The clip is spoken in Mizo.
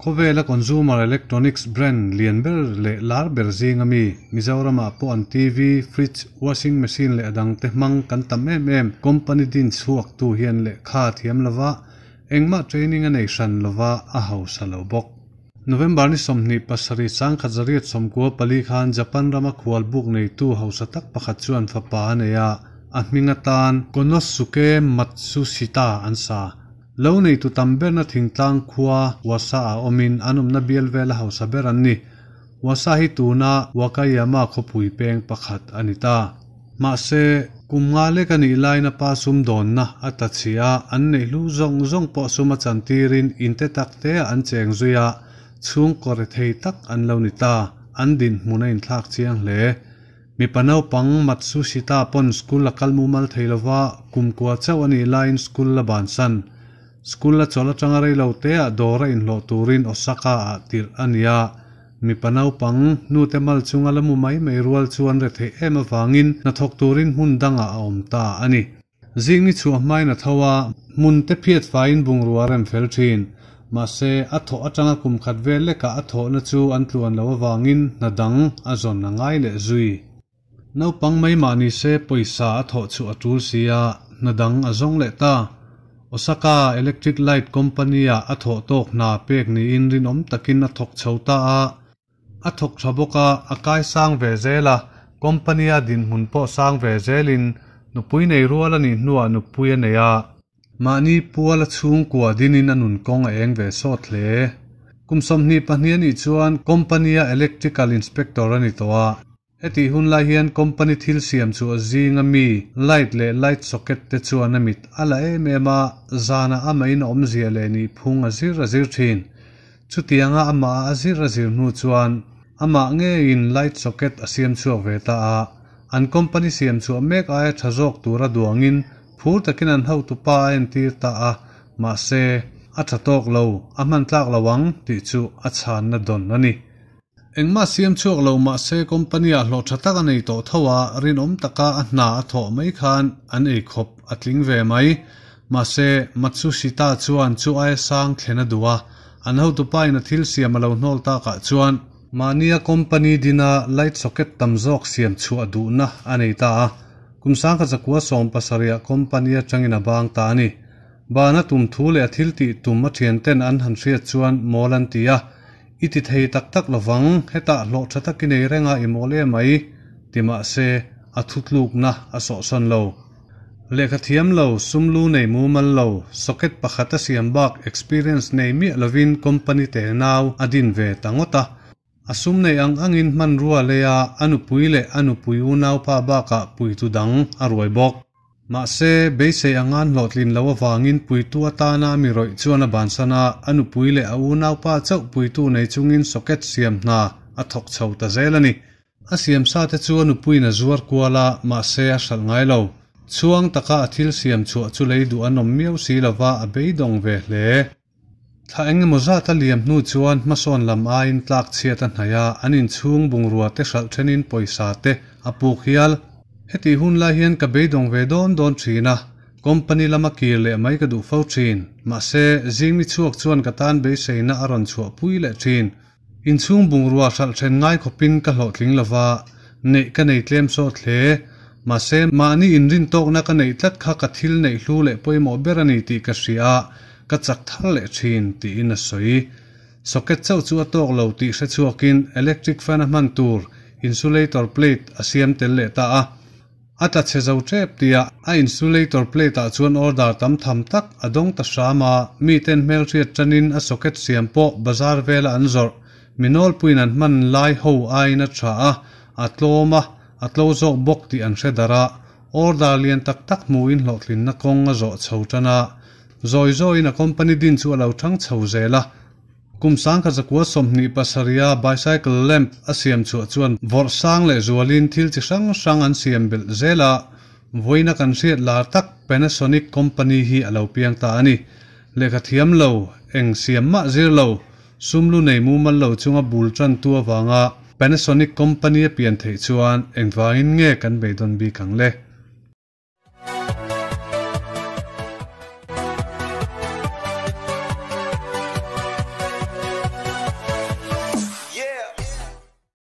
Khawvela consumer electronics brand lian ber leh lar ber zinga mi, Mizoramah pawh an TV, fridge, washing machine leh a dangte hmang kan tam em em. Company din chhuaktu hian lehkha a thiam lova, engmah training a nei hran lova, a hausa lo bawk. November ni 27 1994 khan Japan rama khual buk neitu hausa tak pakhat chuan fapa a nei a, a hming atan Konosuke Matsushita an sa. Lo neitu tam berna thingtlang khua Wasa ah awmin an awmna bial vela hausa ber an ni. Wasa hi tuna Wakayama khawpui peng pakhat a ni ta. Mahse, kum nga lek a nih laiin a pa sumdawnna a ta chhia a, an neih hlu zawng zawng pawh sum a chantirin in te tak te ah an cheng zui a, chhungkaw rethei tak an lo ni ta, an dinhmun a inthlak chiang hle. Mipa naupang Matsushita pawn school a kal mumal thei lova, kum kua chauh a nih laiin school a bansan. School a chawlh atanga rei lo te ah dawr a inhlawh turin Osaka ah tirh a ni a. Mipa naupang, nute mal chunga la mu mai mai rual chu an retheih em avangin hnathawk turin hmun dangah a awm ta a ni. Zing ni chhuah hmain a tho a, hmun te phiat faiin bungrua a rem fel thin. Mahse, a thawh atanga kum khat vel lekah a thawhna chu an tluan loh avangin hna dang a zawn a ngai leh zui. Naupang mai mah ni se pawisa a thawh chhuah a tul si a, hna dang a zawng leh ta. Osaka Electric Light Company-ah a thawh tawk hna pek niin rinawm takin a thawk chho ta a. A thawk tha bawk a, a kai sang ve zel a, company-a dinhmun pawh sang ve zelin nupui nei rual a nih hnuah nupui a nei a. Mahni puala chhungkua dinin a nun kawng a eng ve sawt hle. Kum 22 a nih chuan company-a electrical inspector a ni tawh a. Hetih hun lai hian company thil siam chu a zinga mi light leh light socket te chuan a mit a la em em a, zanah amahin a awmzia leh nihphung a zir a zir thin. Chutianga amah a zir a zir hnu chuan amah ngeiin light socket a siam chhuak ve ta a, an company siam chhuah mek aia tha zawk tura duangin phur takin an hotupa a entir ta a, mahse, a tha tawk lo, a hman tlak lo ang tih chu a chhanna dawn a ni. Engmah siam chhuak lo mahse company ah hlawh tha tak a nei tawh tho a, rinawm taka a hna a thawh mai khan an ei khawp a tling ve mai. Mahse, Matsushita chuan chu aia sang thlen a duh a, an hotupa in a thil siam a lo hnawl takah chuan, mahnia company dina light socket tam zawk siam chhuah duhna a nei ta a, kum 1970 ah company atangin a bang ta a ni. Bana tum thu leh a thil tih tum a thianten an han hriat chuan mawl an ti a, I ti thei tak tak lovang, hetah hlawh tha tak i nei reng a, i mawl em ai, ti mahse, a thutlukna a sawhsawn lo. Lehkha thiam lo, sum lu nei mumal lo, socket pakhat a siam bak experience nei miah lovin company te nau a din ve ta ngawt a. A sum nei ang angin hmanrua leia a nupui leh a nupui unaupa bakah puitu dang a ruai bawk. Mahse, beisei anga an hlawhtlin loh avangin puitu atana a mi rawih chuan a bansan a, a nupui leh a unaupa chauh puitu nei chungin socket siam hna a thawk chho ta zel a ni. A siam sa te chu a nupuiin a zuar kual a, mahse a hralh ngai lo. Chhuang taka a thil siam chhuah chu lei duh an awm miau si lova a beidawng ve hle. Thla eng emaw zat a liam hnu chuan hmasawn lam aiin tlak chhiat a hnaih a, an inchhung bungrua te hralh thenin pawisa te a puk hial. Hetih hun lai hian ka beidawng ve dawn dawn thin a, company lama kir leh mai ka duh fo thin. Mahse, zingmi chhuak chuan ka tan beiseina a rawn chhuahpui leh thin. Inchhung bungrua hralh then ngai khawpin ka hlawhtling lova, neih ka nei tlem sawt hle. Mahse, mahni inrintawkna ka neih tlat kha ka thil neih hlu leh pawimawh ber a ni tih ka hria a, ka chak thar leh thin, tiin a sawi. Socket chauh chu a tawk lo tih hre chhuakin electric fan a hman tur insulator plate a siam tel leh ta a. A tla chhe zo tep tia a insulator plate ah chuan order tam tham tak a dawng ta hram a, miten hmelhriat tanin a socket siam pawh bazar vela an zawrh, mi nawlpuiin an hman lai ho aiin a tha a, a tlawm a, a tlo zawk bawk tih an hre darh a, order lian tak tak hmuhin hlawhtlinna kawng a zawh chho tan a, zawi zawiin a company din chu a lo thang chho zel a. Kum 1927 a bicycle lamp a siam chhuah chuan vawrh sang leh zualin thil chi hrang hrang an siam belh zel a, vawiina kan hriat lar tak Panasonic company hi a lo piang ta a ni. Lehkha thiam lo, eng siam mah zir lo, sum lu nei mumal lo chunga bul tantu avanga Panasonic company a pian theih chuan engvangin nge kan beidawn bik ang le?